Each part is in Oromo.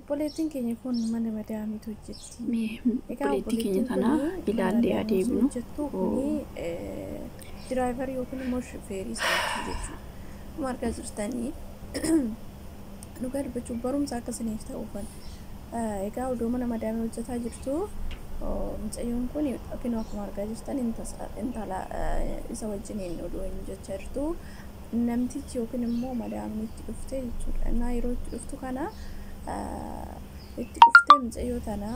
Obboleettiin keenya kun mana madaamiitu hojjetti. Mee Egaa obboleettii keenya obboleettiin tana kun mana ilaallee madaamiitu adeemnu. hojjettu kuni diraayivarii yookiin immoo shufeerii isaati jechuudha. Akkuma argaa jirtanii, dhugaa dubbachuuf barumsa akka isiniif ta'uufan. Egaa odoo mana madaamii hojjetaa jirtu, mucayyoon kun yookiin akkuma argaa jirtan intala isa wajjiniin odoo hin jechaa jirtu namtichi yookiin immoo madaamiin itti dhufte jechuudha. Innaa yeroo itti dhuftu kana itti dhuftee mucayyoo tana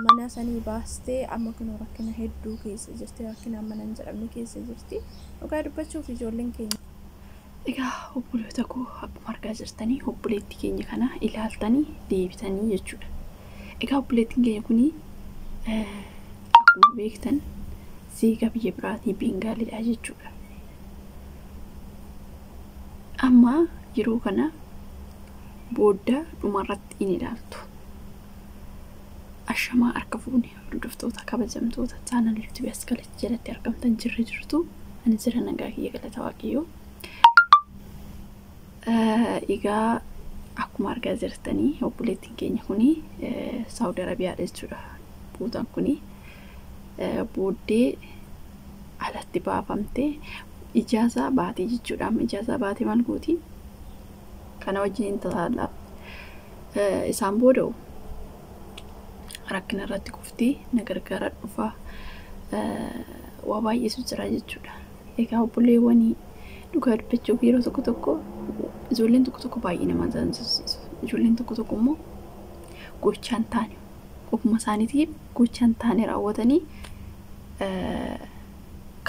mana sanii baastee, amma kun rakkina hedduu keessa jirti. Rakkina amma nan jedhamne keessa jirti. Dhugaa dubbachuuf ijoolleen keenya. Egaa obboloota koo, akkuma argaa jirtanii obboleettii keenya kana ilaaltanii deebitanii jechuudha. Egaa obboleettiin keenya kuni akkuma beektan zeegaa biyya biraatii, Beengaalidha jechuudha. Amma yeroo kana booda dhumarratti in ilaaltu. Ashamaa, harka fuune hordoftoota kabajamtoota channel YouTube as kalatti jalatti argamtan, jirra jirtu? Ani jira, nagaa kiyya, galata Waaqayyoo. Egaa akkuma argaa jirtanii obboleettiin keenya kuni Saawud Arabiyaadha jechuudha. Buutaan kuni booddee alatti baafamtee ijaazaa baatee jechuudha. Amma ijaazaa baatee maal gooti? Kana wajjin tasaala. Isaan booda rakkina irratti kuftii na gargaara dhufaa, waa baay'eetu jira jechuudha. Egaa obboleewwanii, dhugaa dubbachuuf yeroo tokko tokko ijoolleen tokko tokko baay'ee nama ajaa'ibsiisu. Ijoolleen tokko tokko immoo gochaan taane ofuma isaaniitiif gochaan taane raawwatanii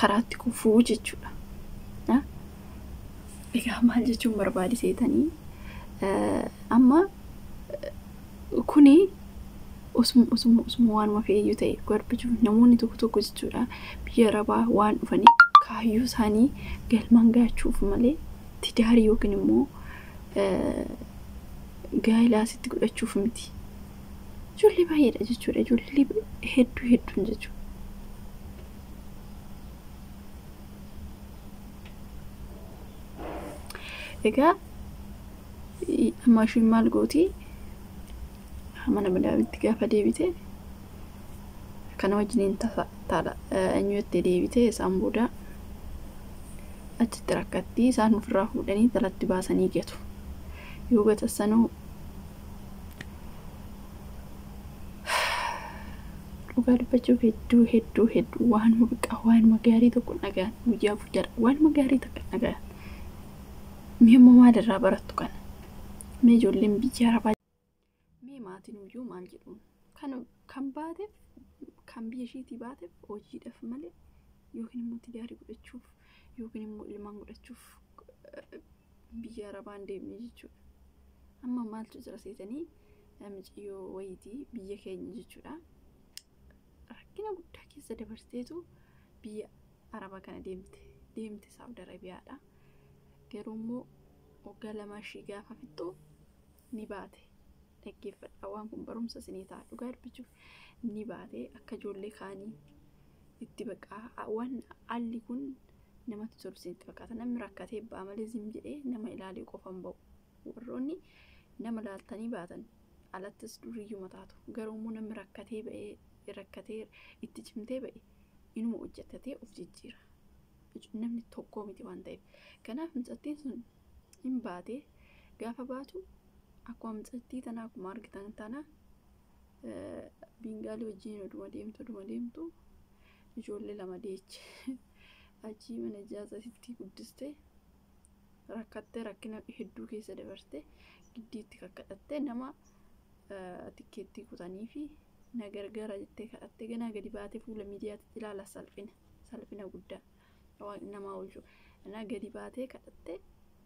karaatti kufuu jechuudha. Egaa maal jechuun barbaade seetanii, amma kuni osuma waanuma fe'eeyyuu ta'e, dhugaa dubbachuuf namoonni tokko tokko jechuudha biyya Arabaa waan dhufanii kaayyoo isaanii galmaan gaachuuf malee tidaarii yookiin immoo gaa'elaa asitti godhachuuf miti. Ijoollee baay'eedha jechuudha. Ijoollee hedduu hedduun jechuudha. Egaa amma ishiin maal gooti? Mana madaamitti gaafa deebite kana wajjiniin taala eenyu jettee deebite. Isaan booda achitti rakkatti, isaan ofirraa fuudhanii talatti baasanii gatu. Yoo gatassanuu, dhugaa dubbachuuf hedduu hedduu hedduu waanuma biqaa waanuma gaarii tokko dhagaan, guyyaa guyyaadha waanuma gaarii tokko dhagaan. Mee immoo maalirraa barattu kana? Mee ijoolleen biyya Arabaa, mee maatiin iyyuu maal jedhuun? Kan baateef, kan biyya ishiitii baateef hojiidhaaf malee yookiin immoo tidaarii godhachuuf yookiin immoo ilmaan godhachuuf biyya Arabaa hin deemne jechuudha. Amma maaltu jira seetanii, mucayyoo wayiitii biyya keenya jechuudha. Rakkina guddaa keessa dabarteetu biyya Arabaa kana deemte, Saawud Arabiyaadha. Garuu immoo waggaa 2 ishii gaafa fixxu ni baate. Dhaggeeffadha, waan kun barumsa isinii ta'a. Dhugaa dubbachuuf ni baate, akka ijoollee kaanii itti baqaa waan haalli kun namatti tolu isinitti fakkaata. Namni rakkatee ba'a malee zim jedhee nama ilaalee qofa hin ba'u. Warroonni nama laaltanii baatan alattis duriyyuma taatu. Garuu immoo namni rakkatee ba'ee, rakkatee itti cimtee ba'e inuma hojjetatee of jijjiira. Namni tokkoo miti waan ta'eef. Kanaaf mucattiin sun hin baate. Gaafa baatu akkuma mucattii tanaa, akkuma argitan tana, Biingaalii wajjin oduma deemtu ijoollee lama deeche. Achii mana ijaazatitti guddiste, rakkattee, rakkina hedduu keessa dabarte, giddiitti kakkadhattee nama tikkeettii kutanii fi na gargaara jettee kadhattee ganaa gadi baatee fuula miidiyaatti ilaala. Salphina guddaa namaa oolchu. Naa gadi baatee kadhattee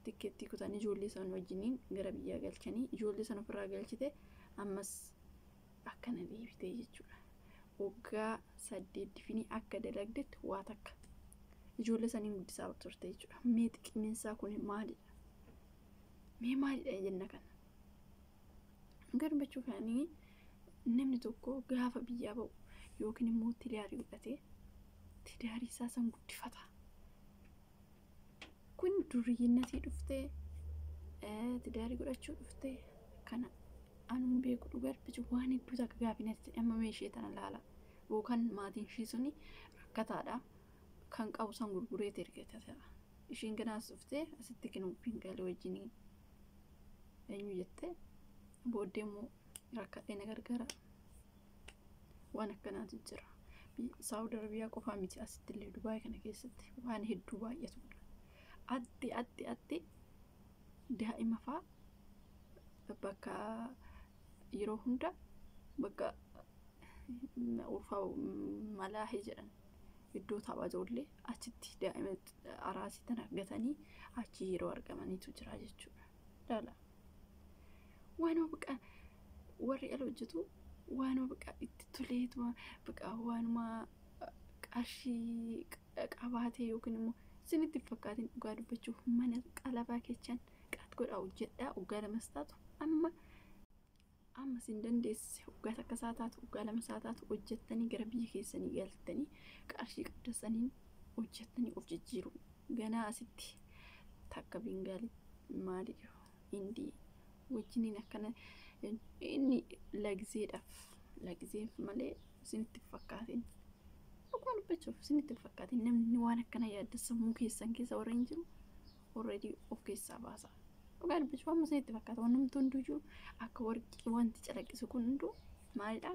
tikkeettii kutanii ijoollee sana wajjiniin gara biyyaa galchanii, ijoollee sana ofirraa galchite, ammas akkana deebitee jechuudha. Waggaa 8 difinii akka dalagdetti waa takka ijoollee saniin guddisaa turte jechuudha. Mee xiqqineensaa kun maalidha? Mee maalidha jenna kana? Dhugaa kaanii namni tokko gaafa biyyaa ba'u yookiin immoo tidaarii godhatee tidaarii isaa san guddifata. Kun duriyyiinnatii dhuftee tidaarii godhachuu dhuftee kana Anuun beeku dhugaa dubbachuuf waan hedduu takka gaafinatti amma meeshee tana laala. Yookaan maatiin ishii suni rakkataadha. Kan qabu san gurgureet ergata ta'a. Ishiin ganaas dhuftee asitti kinuubbiin galee wajjiniin eenyu jettee booddee immoo rakkadhee na gargaara. Waan akkanaatu jira. Saawud Arabiyaa qofaa miti asitti illee Dubaay kana keessatti waan hedduu baay'atudha. Atti atti atti daa'ima fa'aa bakka yeroo hunda bakka ulfaa malaahee jedhan iddoo tapha ijoollee achitti daa'ima araasii tana argatanii achi yeroo argamaniitu jira jechuudha. Laala. Waanuma baqa warri ala hojjetu waanuma baqa itti toleetuma baqa waanuma qarshii qabaatee yookiin immoo isinitti hin fakkaatin dhugaa dubbachuuf mana qalabaa keechan qaat godhaa hojjedhaa waggaa lamas taatu amma amma isin dandeessise waggaa takka isaa taatu waggaa lama isaa taatu hojjettanii gara biyya keessanii galtanii qarshii qabdasaniin hojjettanii of jijjiiru. Ganaa asitti takka Bingaalii maali Indii wajjiniin akkana inni lagzeedhaaf lagzeef malee isinitti hin fakkaatin. Dhugaa dubbachuuf isinitti hin fakkaatin namni waan akkana yaadda sammuu keessan keessa warra hin jiru already of keessaa baasa. Dhugaa dubbachuuf amma isinitti fakkaata waan namni hunduyyuu akka warqii wanti calaqqisu kun hunduu maalidha?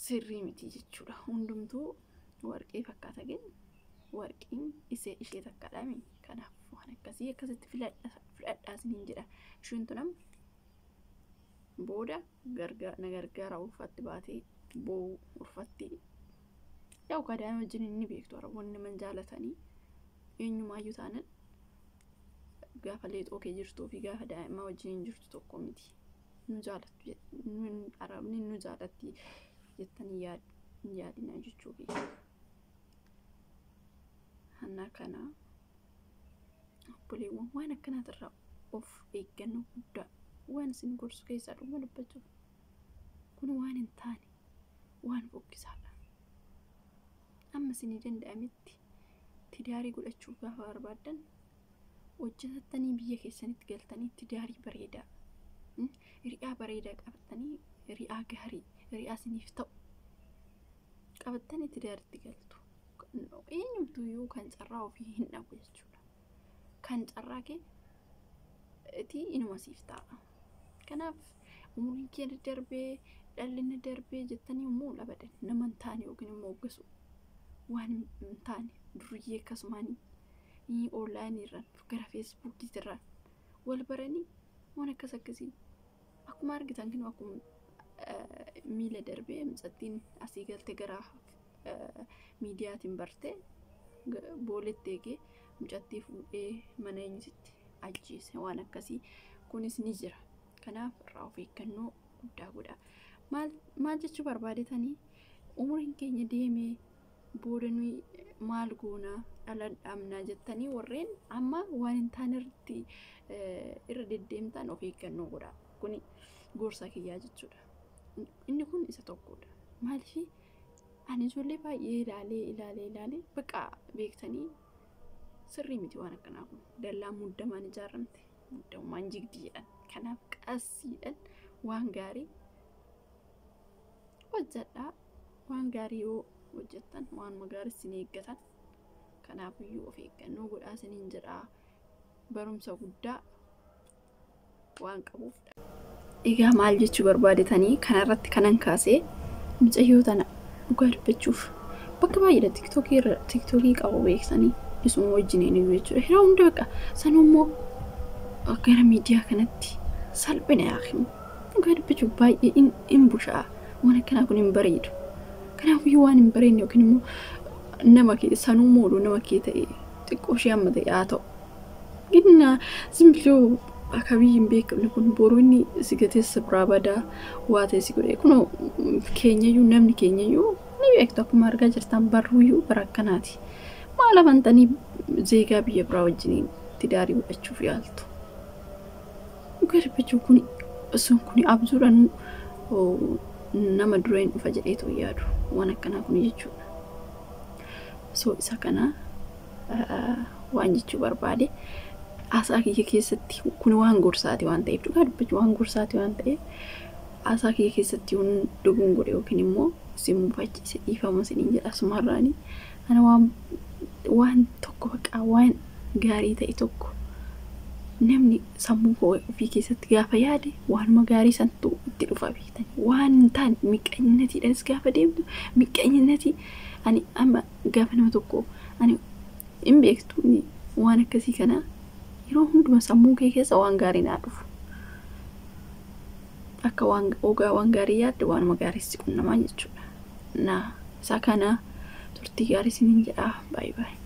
Sirrii miti jechuudha. Hundumtuu warqee fakkaata gin warqiin isee ishee takkaadhaami. Kanaaf waan akkasii akkasitti filadhaa isiniin jedha. Isheen tun amma booda na gargaara ulfatti baatee boo'u ulfatti yaa'u kadaa'ima wajjin inni beektu araboonni nama jaalatanii eenyumaayyuu taanan gaafa leexoo kee jirtuu fi gaafa daa'ima wajjin jirtu tokko miti. Nu jaalattu arabni nu jaalatti jettanii yaadina jechuu kiyya. Hanna kana obboleewwan waan akkanaatirraa of eeggannoo guddaa waan isin gorsu keessaa dhuma dubbachuuf kun waan hin taane waan fokkisaadha. Amma isinii danda'ametti tidaarii godhachuu gaafa barbaaddan hojjetattanii biyya keessanitti galtanii tidaarii bareedaa ri'aa bareedaa qabattanii ri'aa gaarii ri'aa isiniif ta'u qabattanii tidaaritti galtu. Eenyumtuyyuu kan carraa ofii hin dhabu jechuudha. Kan carraa kee itti inuma siif ta'a. Kanaaf umuriin kee darbee dhalli darbee jettanii immoo labadan nama hin taane yookiin immoo hoggasu waan hin taane duriyyee akkasumaan onlaayinii irraan gara feesbuukii irraan wal baranii waan akkas akkasii akkuma argitan kun akkuma miila darbee mucattiin asii galte gara miidiyaatiin bartee booletti eegee mucattii fuudhee mana eenyutti ajjeese waan akkasii kunis ni jira. Kanaaf irraa of eeggannoo guddaa godha. Maal jechuu barbaadetanii umuriin keenya deemee booda nuyi maal goonaa dhala dhabnaa jettanii warreen amma waan hin taane irratti irra deddeemtan of eeggannoo godha. Kuni gorsa kiyyaa jechuudha. Inni kun isa tokkodha. Maaliif ani ijoollee baay'ee ilaalee ilaalee ilaalee bakka beektanii sirrii miti waan akkanaa kun dallaa muddamaan ijaaramte muddamumaan jigdi jedhan. Kanaaf qassiidhaan waan gaarii hojjedhaa. Waan gaarii yoo hojjettan waanuma gaarii isin eeggatan. Kanaafiyyuu of eeggannoo godhaa isiniin jedhaa. Barumsa guddaa waan qabuuf. Egaa maal jechuu barbaadetanii kanarratti kanan kaasee mucayyoo tana dhugaa dubbachuuf bakka baay'eedha tiktookii irra tiktookii qabu beeksanii isuma wajjiniin iyyuu jechuudha. Yeroo hunda bakka sanummoo gara miidiyaa kanatti salphina yaakimu. Dhugaa dubbachuuf baay'ee hin busha'a. Waan akkanaa kun hin bareedu. Kanaafiyyuu waan hin bareedne yookiin immoo nama kee sanuu mooduu nama kee ta'e xiqqoo ishee amma ta'e haa ta'u. Ginna zimbiloo akka biyyi hin beekamne kun boruu inni si gateessa biraa badaa waa ta'e si godhe kunoo keenyayyuu namni keenyayyuu ni beektu akkuma argaa jirtan barruuyyuu bara akkanaati. Maal amantanii zeegaa biyya biraa wajjiniin tidaarii godhachuuf yaaltu. Dhugaa dubbachuu kun sun kun abjuudhaan nama dureen dhufa jedheetu yaadu waan akkanaa kun jechuudha. So isa kana waan jechuu barbaade. Haasaa kiyya keessatti kun waan gorsaati waan ta'eef, dhugaa dubbachuu waan gorsaati waan ta'eef, haasaa kiyya keessatti yoon dogoon godhe yookiin immoo isin mufachiise dhiifama isiniin jedha asumarraani. Ana waan tokko baqaa waan gaarii ta'e tokko namni sammuu koo ofii keessatti gaafa yaade waanuma gaarii santu itti dhufa beektan. Waan hin taane miqqanyinatiidhaanis gaafa deemtu miqqanyinatii ani amma gaafa nama tokko ani hin beektu waan akkasii kana yeroo hunduma sammuu kee keessa waan gaarii naa dhufu. Akka waan ogaa waan gaarii yaadde waanuma gaarii si qunnamaa jechuudha. Naa isa kana turtii gaarii isiniin jedha. Baay'ee baay'ee.